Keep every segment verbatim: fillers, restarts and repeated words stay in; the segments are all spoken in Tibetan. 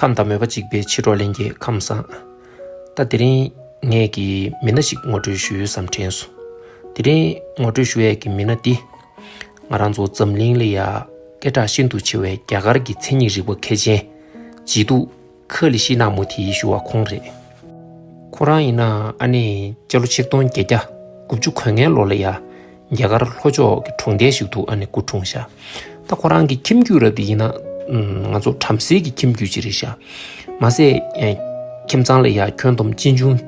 ཁམས་དང་མོས་པ་གཅིག་པའི་ཕྱི་གྲོགས་ལྷན་རྒྱས་ཁམས་བཟང་། ད་དེ་རིང་ངས་ཀྱི་མི་སྣ་ཞིག་ངོ་སྤྲོད་ཞུ་བསམ་དྲན་སོང་། དེ་རིང་ངོ་སྤྲོད་ཞུ་ཡས་ཀྱི་མི་སྣ་འདི། ང་རང་ཚོ་འཛམ་གླིང་ལ་ཡ་སྐད་གྲགས་ཤིན་ཏུ་ཆེ་བའི་རྒྱ་གར་གྱི་མཚན་ཉིད་རིག་པ་མཁས་ཅན་རྗེ་གདུགས་ཁ་ལི་ཤི་ན་མུ་ཐི་ཞུ་བ་ཁོང་རེད། ཁོ་རང་ཡིན་ན་ཨ་ནི་སྤྱི་ལོ་ཆིག་སྟོང་བརྒྱད་བརྒྱ་དགུ་བཅུ་གོ་ལྔའི་ལོ་ལ་ཡ་རྒྱ་གར་ལྷོ་ཕྱོགས་ཀྱི་གྲོང་རྡལ་ཞིག་ཏུ་ཨ་ནི་སྐུ་འཁྲུངས་ཤག་ད་ཁོ་རང་གི་ཁྱིམ་རྒྱུད་རབས་དེ་ཡིན་ན་ང་ཚོ་བྲམ་ཟེ་གི་ཁྱིམ་རྒྱུད་ཅིག་རེད་ཤག་མ་ཟད་ཁྱིམ་ཚང་ལ་ཡ་ཁྱོན་བསྡོམས་གཅེན་གཅུང་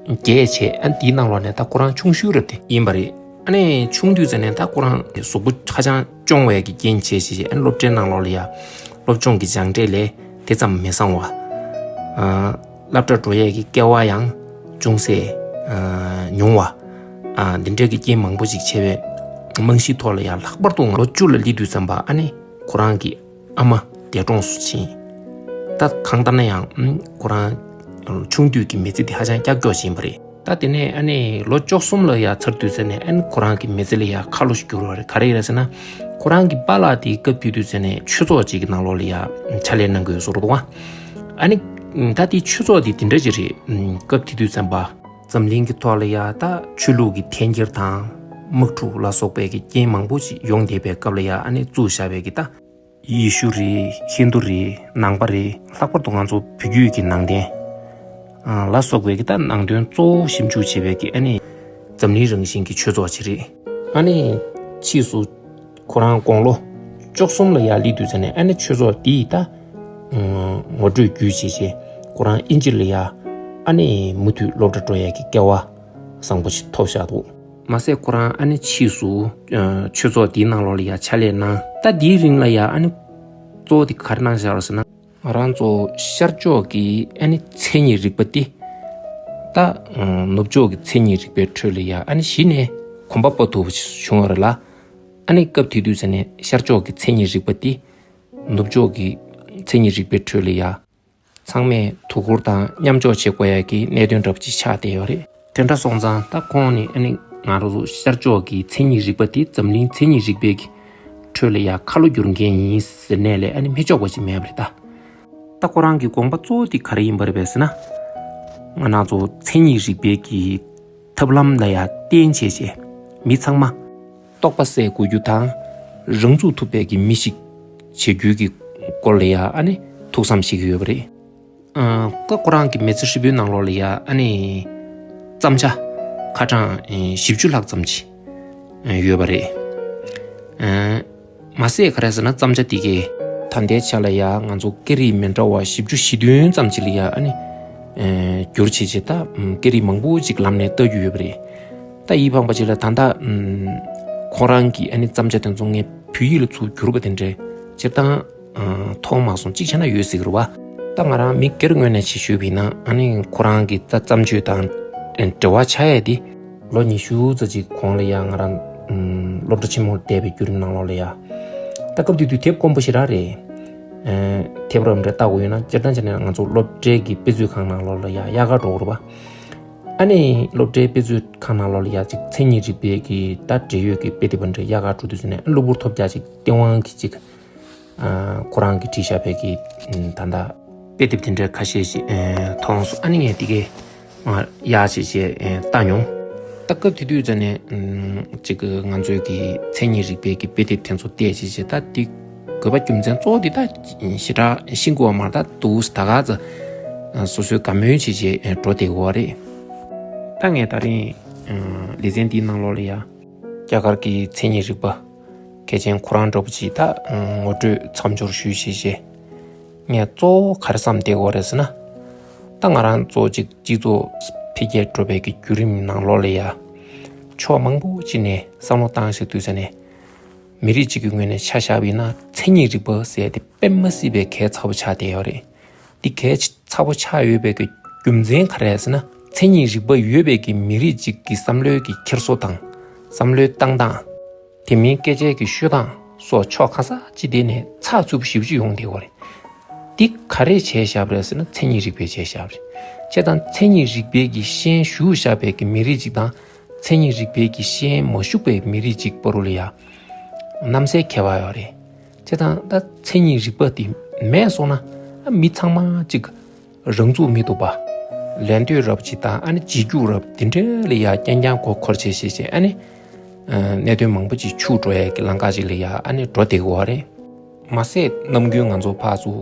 བརྒྱད་བྱས། ཨ་ནི་དེའི་ནང་ལོགས་ནས་ད་ཁོ་རང་ཆུང་ཤོས་རབས་དེ་ཡིན་པ་རེད། ཨ་ནི་ཆུང་དུས་ཙམ་ནས་ད་ཁོ་རང་གཟུགས་པོ་ཧ་ཅང་གྱོང་བའི་གི་རྐྱེན་བྱས་བྱས་བྱས། ཨ་ནི་སློབ་གྲྭའི་ནང་ལོགས་ལ་ཡ་སློབ་སྦྱོང་གི་སྦྱངས་འབྲས་ལས་དེ་ཙམ་མི་བཟང་བ། ཨ། སློབ་གྲྭ་འགྲོ་ཡས་ཀྱི་སྐལ་བ་ཡང་ཅུང་ཟད་ཨ་ཉུང་བ། ཨ། འདི་འདྲའི་གི་རྐྱེན་མང་པོ་ཅིག་བྱས་པའི་རྨང་གཞིའི་ཐོག་ལ་ཡང་ལྷག་པར་དུ་ལོ་བཅུ་ལ་སླེབས་དུས་ཙམ་པ་ཨ་ནི་ཁོ་རང་གི་ཨ་མ་འདས་གྲོངས་སུ་ཕྱིན། ད་གང་ལྟར་ན་ཡང་ཁོ་རང་ཆུང་དུས་ཀྱི་མི་ཚེ་འདི་ཧ་ཅང་ཀྱག་ཀྱོག་ཅིག་ཡིན་པ་རེད། ད་དེ་ནས་ཨ་ནི་ལོ་བཅུ་གསུམ་ལ་ཡར་ཚར་དུས་ཙམ་ནས་ཨ་ནི་ཁོ་རང་གི་མི་ཚེ་ལ་ཡར་ཁ་ལོ་ཞིག་གྱུར་བ་རེད། ག་རེ་ཡིན་རེད་ཟེར་ན། ཁོ་རང་གི་པཱ་ལགས་དེ་སྐབས་དེ་དུས་ཙམ་ནས་ཆོས་ཚོགས་ཅིག་གི་ནང་ལོགས་ལ་ཡར་ཕྱག་ལས་གནང་གི་ཡོད་ཟེར་འདུག་བ། ཨ་ནི་ད་དེ་ཆོས་ཚོགས་དེ་དེ་འདྲ་ཅིག་རེད། སྐབས་དེ་དུས་ཙམ་པ་འཛམ་གླིང་གི་ཐོག་ལ་ཡར་ད་ཆོས་ལུགས་ཀྱི་འཐེན་འཁྱེར་དང་དམག་འཁྲུག་ལ་སོགས་པའི་གི་རྐྱེན་མང་པོ་ཅིག་ཡོང་བསྡད་པའི་སྐབས་ལ་ཡར་ཨ་ནི་བཙུགས་བཞག་པའི་གི་ད། ཡེ་ཤུ་རེད། ཧིན་དུ་རེད། ནང་པ་རེད། ལྷག་པར་དུ་ང་ཚོ་བོད་བརྒྱུད་ཀྱི་ནང་བསྟན་ཨ་ལ་སོགས་པའི་གི་ད་ནང་དོན་གཙོ་བོ་ཞིབ་འཇུག་བྱེད་པའི་གི་ཨ་ནི་འཛམ་གླིང་རང་བཞིན་གྱི་ཆོས་ཚོགས་ཅིག་རེད། ཨ་ནི་ཕྱིས་སུ་ཁོ་རང་དགུང་ལོ་བཅུ་གསུམ་ལ་ཡར་སླེབས་དུས་ཙམ་ནས་ཨ་ནི་ཆོས་ཚོགས་འདིས་ད་ངོ་སྤྲོད་བརྒྱུད་བྱས་བྱས་ཁོ་རང་དབྱིན་ཇི་ལ་ཡར་ཨ་ནི་མུ་མཐུད་སློབ་གྲྭ་འགྲོ་ཡས་ཀྱི་སྐལ་བ་བཟང་པོ་ཞིག་ཐོབ་བཞག་འདུག་མ་ཟད་ཁོ་རང་ཨ་ནི་ཕྱིས་སུ་ཨ་ཆོས་ཚོགས་འདིའི་ནང་ལོགས་ལ་ཡ་ཕྱག་ལས་གནང་། ད་འདིའི་རིང་ལ་ཡ་ཨ་ནི་གཙོ་བོ་དེ་ག་རེ་གནང་བཞག་རེད་ཟེར་ན། ང་རང་ཚོ་ཤར་ཕྱོགས་ཀྱི་ཨ་ནི་མཚན་ཉིད་རིག་པ་འདི་ད་ཨ་ནུབ་ཕྱོགས་ཀྱི་མཚན་ཉིད་རིག་པའི་ཁྲོད་ལ་ཡ་ཨ་ནི་གཞི་ནས་གོམ་པ་སྤོ་ཐུབ་པ་ཞིག་བྱུང་བ་རེད་ལ། ཨ་ནི་སྐབས་དེ་དུས་ཙམ་ནས་ཤར་ཕྱོགས་ཀྱི་མཚན་ཉིད་རིག་པ་འདི་ནུབ་ཕྱོགས་ཀྱི་མཚན་ཉིད་རིག་པའི་ཁྲོད་ལ་ཡ། ཚང་མས་ཐུགས་ཁུར་དང་མཉམ་འཇོག་བྱེད་དགོས་ཡ་གི་གནད་དོན་འདྲ་པོ་ཅིག་ཆགས་བསྡད་ཡོད་རེད། དེ་འདྲ་སོང་ཙང་ད་ཁོང་ནི་ཨ་ནི་ང་རང་ཚོ་ཤར་ཕྱོགས་ཀྱི་མཚན་ཉིད་རིག་པ་དེ་འཛམ་གླིང་མཚན་ཉིད་རིག་པའི་གི་ཁྲོད་ལ་ཡ་ཁ་ལོ་བསྒྱུར་མཁན་ཡིན་ཟེར་ནས་ལས་ཨ་ནི་མི་ཆོག་པ་ཅིག་མེད་པ་རེད་ད། ད་ཁོ་རང་གི་དགོངས་པ་གཙོ་བོ་དེ་ག་རེ་ཡིན་པ་རེད་པས་ཟེར་ན། ང་རང་ཚོ་མཚན་ཉིད་རིག་པའི་གི་ཐབས་ལམ་ལ་ཡ་བརྟེན་བྱས་བྱས་མི་ཚང་མ། རྟོག་པ་སད་དགོས་རྒྱུ་དང་། རང་ཚུགས་ཐུབ་པའི་གི་མི་ཞིག་བྱེད་རྒྱུའི་གི་སྐོར་ལ་ཡ་ཨ་ནི་ཐུགས་བསམ་བཞེས་ཀྱི་ཡོད་པ་རེད། ཨ་ཀ་ཁོ་རང་གི་མི་ཚེ་ཧྲིལ་པོའི་ནང་ལོགས་ལ་ཡ་ཨ་ནི་བརྩམས་བྱ་ཁ་གྲངས་བཞི་བཅུ་ལྷག་ཙམ་ཅིག་ཡོད་པ་རེད། ཨ་མ་ཟད་ག་རེ་ཟེར་ན་བརྩམས་བྱ་དེ་གའི་ད་ལྟའི་ཆ་ལ་ཡ་ང་ཚོ་སྐད་རིགས་མི་འདྲ་བ་བཞི་བཅུ་ཞེ་བདུན་ཙམ་ཅིག་ལ་ཡ་ཨ་ནི་བསྒྱུར་བྱས་བྱས་ད་སྐད་རིགས་མང་པོ་ཅིག་ལམ་ནས་ལྟ་རྒྱུ་ཡོད་པ་རེད། ད་ཡིད་ཕངས་པ་ཅིག་ལ་ད་ལྟ་ཨམ་ཁོ་རང་གི་ཨ་ནི་བརྩམས་བྱ་དེ་ཚོ་ངས་བོད་ཡིག་ལ་ཚུར་བསྒྱུར་བ་དེ་འདྲའི་སྤྱིར་བཏང་ཨ་མཐོང་མ་སོང་། གཅིག་བྱས་ན་ཡོད་སྲིད་ཀྱི་རེད་བ། ད་ང་རང་མི་སྒེར་ངོས་ནས་ཅིག་ཞུས་པ་ཡིན་ན་ཨ་ནི་ཁོ་རང་གི་ད་བརྩམས་ཆོས་དང་འབྲེལ་བ་ཆགས་ཡས་དེ་ལོ་ཉི་ཤུ་ཙམ་ཅིག་གོང་ལ་ཡ་ང་རང་ཨམ་སློབ་གྲྭ་ཆེན་མོར་བསྡད་པའི་བརྒྱུད་རིམ་ནང་ལོགས་ལ་ཡ། ད་སྐབས་དེ་དུས་དེབ་དཀོན་པོ་ཞེ་དྲག་རེད། ཨ་དེབ་རབ་འདྲ་ལྟ་དགོས་ཡོད་ན་སྤྱིར་བཏང་བྱས་ན་ང་ཚོ་སློབ་གྲྭའི་གི་དཔེ་མཛོད་ཁང་ནང་ལོགས་ལ་ཡ་གཡར་ག་འགྲོ་དགོས་རེད་བ། ཨ་ནི་སློབ་གྲྭའི་དཔེ་མཛོད་ཁང་ནང་ལོགས་ལ་ཡ་ཅིག་མཚན་ཉིད་རིག་པའི་གི་ད་འབྲེལ་ཡོད་ཀྱི་དཔེ་དེབ་འདྲ་གཡར་ག་འགྲོ་དུས་ཙམ་ནས་གློ་བུར་ཐོབ་རྒྱ་ཅིག་སྟེས་དབང་གི་ཅིག་ཨ་ཁོ་རང་གིས་བྲིས་བཞག་པའི་གི་ད་ལྟ་དཔེ་དེབ་དེ་འདྲ་ཁ་ཤས་ཤིག་ཨ་མཐོང་སོང་། ཨ་ནི་ངས་དེ་གའི་ཨ་གཡར་བྱས་བྱས་ཨ་བལྟས་མྱོང་། ད་སྐབས་དེ་དུས་ཙམ་ནས་ཨ་ཅིག་ང་ཚོའི་གི་མཚན་ཉིད་རིག་པའི་གི་དཔེ་དེབ་དེ་ཚོ་བལྟས་བྱས་བྱས་ད་དེ་དགོས་པ་རྒྱུ་མཚན་གཙོ་བོ་དེ་ད་ཞེ་དྲག་ཤེས་ཀྱི་ཡོད་མ་རེད། ད་འདུག་ད་ག་ཚོད་སོ་སོའི་དགའ་མོས་བྱས་བྱས་འགྲོ་བསྡད་ཡོད་རེད། ད་ངས་ད་རིང་ལེ་ཚན་འདིའི་ནང་ལོགས་ལ་ཡ་རྒྱ་གར་གྱི་མཚན་ཉིད་རིག་པ་མཁས་ཅན་ཁོ་རང་འདྲ་པོ་ཅིག་ད་ངོ་སྤྲོད་མཚམས་སྦྱོར་ཞུས་བྱས་བྱས་ངས་གཙོ་བོ་ག་རེ་བསམ་བསྡད་ཡོད་རེད་ཟེར་ན། ད་ང་རང་ཚོ་ཅིག་སྤྱི་ཚོགས་འཕེལ་རྒྱས་འགྲོ་བའི་གི་བརྒྱུད་རིམ་ནང་ལོགས་ལ་ཡ་ཕྱོགས་མང་པོ་ཅིག་ནས་བསམ་བློ་བཏང་བྱས་དུས་ཙམ་ནས། མི་རིགས་གཅིག་གི་ངོས་ནས་ཆ་བཞག་པ་ཡིན་ན་མཚན་ཉིད་རིག་པ་ཟེར་དེ་དཔེ་མ་སྲིད་པའི་གལ་ཚ་པོ་ཆགས་བསྡད་ཡོད་རེད། འདི་གལ་ཚ་པོ་ཆགས་ཡོད་པའི་གི་རྒྱུ་མཚན་ག་རེ་རེད་ཟེར་ན། མཚན་ཉིད་རིག་པ་ཡོད་པའི་གི་མི་རིགས་གཅིག་གི་བསམ་བློའི་གི་འཁྱེར་སོ་དང་། བསམ་བློའི་བཏང་སྟངས། དེ་མིན་སྐད་ཆའི་གི་ཤོད་སྟངས་སོགས་ཕྱོགས་གང་ས་ཅི་དེ་ནས་ཚགས་ཚུད་པོ་ཞེ་པོ་ཅིག་ཡོང་བསྡད་ཡོད་རེད། འདི་ག་རེ་བྱས་བཞག་པ་རེད་ཟེར་ན་མཚན་ཉིད་རིག་པས་བྱས་བཞག་པ་རེད། བྱས་ཙང་མཚན་ཉིད་རིག་པའི་གི་ཤེས་ཡོན་ཞུགས་བཞག་པའི་གི་མི་རིགས་གཅིག་དང་། མཚན་ཉིད་རིག་པའི་གི་ཤེས་ཡོན་མ་ཞུགས་པའི་མི་རིགས་གཅིག་བར་ལ་ཡ་གནམ་སའི་ཁྱད་པར་ཡོད་རེད། བྱས་ཙང་ད་མཚན་ཉིད་རིག་པ་དེ་མེད་སོང་ན། ཨ་ མི་ཚང་མ་གཅིག་རང་ཚུགས་མི་ཐུབ་པ། ལད་ཟློས་རབ་ཅིག་དང་ཨ་ནི་བྱེད་རྒྱུ་རབ་དེ་འདྲ་ལ་ཡ་རྐྱང་རྐྱང་མགོ་འཁོར་བྱས་བྱས་བྱས་ཨ་ནི། གནད་དོན་མང་པོ་ཅིག་འཆུག་འགྲོ་ཡས་ཀྱི་ལམ་ཁ་ཅིག་ལ་ཡ་ཨ་ནི་འགྲོ་བསྡད་ཀྱི་ཡོད་རེད། མ་ཟད་ནམ་རྒྱུན་ང་ཚོ་ཕར་ཚུར་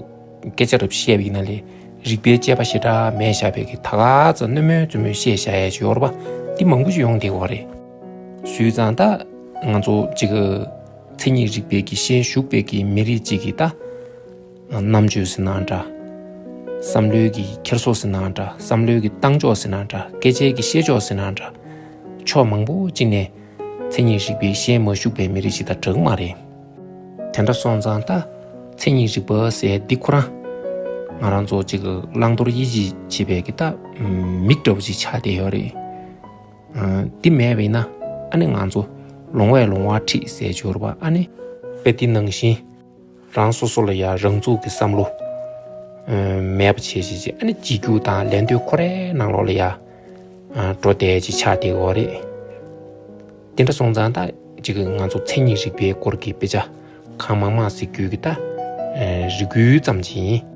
སྐད་ཆ་རབ་བཤད་པ་ཡིན་ན་ལས་རིག་པའི་དཔྱད་པ་ཞེ་དྲག་མེད་བཞག་པའི་གི་ད་ག་ཚོད་སྣོན་མོས་བཙུན་མོས་བཤད་བཞག་ཡས་ཅིག་ཡོད་རེད་པ། འདི་མང་པོ་ཅིག་ཡོང་བསྡད་ཀྱི་ཡོད་རེད། བྱས་ཙང་ད་ང་ཚོ་ཅིག་མཚན་ཉིད་རིག་པའི་གི་ཤེས་ཞུགས་པའི་གི་མི་རིགས་ཅིག་གི་ད་རྣམ་དཔྱོད་ཟེར་ན་འདྲ། བསམ་བློའི་གི་འཁྱེར་སོ་ཟེར་ན་འདྲ། བསམ་བློའི་གི་བཏང་ཕྱོགས་ཟེར་ན་འདྲ། སྐད་ཆའི་གི་བཤད་ཕྱོགས་ཟེར་ན་འདྲ། ཕྱོགས་མང་པོ་ཅིག་ནས་མཚན་ཉིད་རིག་པའི་ཤེས་མ་ཞུགས་པའི་མི་རིགས་ཅིག་དང་འདྲ་གི་མ་རེད། དེ་འདྲ་སོང་ཙང་ད་མཚན་ཉིད་རིག་པ་ཟེར་འདི་ཁོ་རང་ང་རང་ཚོ་ཅིག་བླང་དོར་དབྱེ་འབྱེད་བྱེད་པའི་གི་ད་མིག་འདྲ་བོ་ཅིག་ཆགས་བསྡད་ཡོད་རེད། འདི་མེད་པ་ཡིན་ན་ཨ་ནི་ང་ཚོ་ལོང་བས་ལོང་བ་ཁྲིད་ཟེར་གྱི་ཡོད་རེད་པ། ཨ་ནི་དཔེ་འདི་ནང་བཞིན་རང་སོ་སོ་ལ་ཡ་རང་ཚུགས་ཀྱི་བསམ་བློ་མེད་པ་བྱས་བྱས་བྱས་ཨ་ནི་བྱེད་རྒྱུ་དང་ལད་ཟློས་ཁོ་རའི་ནང་ལོགས་ལ་ཡ་འགྲོ་བསྡད་ཅིག་ཆགས་བསྡད་ཡོད་རེད། དེ་འདྲ་སོང་ཙང་ད་ཅིག་ང་ཚོ་མཚན་ཉིད་རིག་པའི་སྐོར་གྱི་དཔེ་ཆ་གང་མང་མང་གཟིགས་རྒྱུ་གི་ད་རེ་སྐུལ་ཙམ་ཅིག་ཡིན།